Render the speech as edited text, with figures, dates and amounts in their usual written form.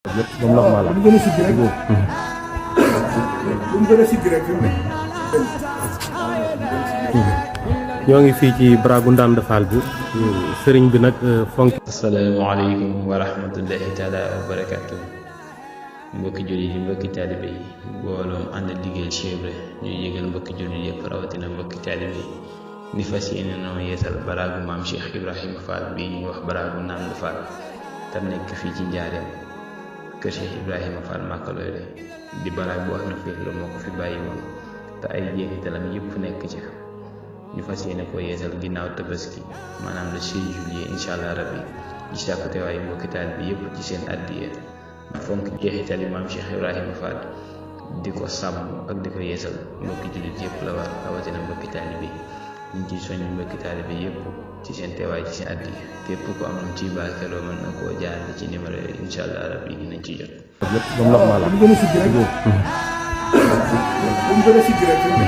moom normal la. bu gën a sigg rek. bu mu gën a sigg rek fi mu ne. ñoo ngi fii ci baragu Ndande Fall bi sëriñ bi nag fonk. asalaamaaleykum wa rahmatullahi taala wa barakaatu. mbokki jullit yi mbokki taalibe yi mbooloom ànd liggéey Cheikh Ibra ñuy yëgal mbokki jullit yëpp rawatina mbokki taalibe yi di fas yéene noo yeesal baragu maam Cheikh Ibrahima Fall bi ñuy wax baragu Ndande Fall te nekk fii ci njaareem kër Cheikh Ibrahima Fall Màkkalooy di barag bu wax na fii la moo ko fi bàyyi woon te ay jeexitalam yëpp nekk ci ñu fas yéene ko yeesal ginnaaw tabaski maanaam le 6 juillet incha allah rabbi di sàkku teewaayu mbokki taalibe bi yëpp ci seen addiya fonk jeexitali maam Cheikh Ibrahima Fall di ko sàmm ak di ko yeesal mbokki jullit yëpp la war rawatina mbokki taalibe bi ñu ciy soññ mbokki taalibe bi yëpp ci seen teewaay ci seen addiya képp ku am lu ciy barkeloo mën na koo jaarale ci numéro yooyu incha allah rabbi dinañ ci jot. moom normal la. bu gën a sigg rek. bu mu gën a sigg rek fi mu ne.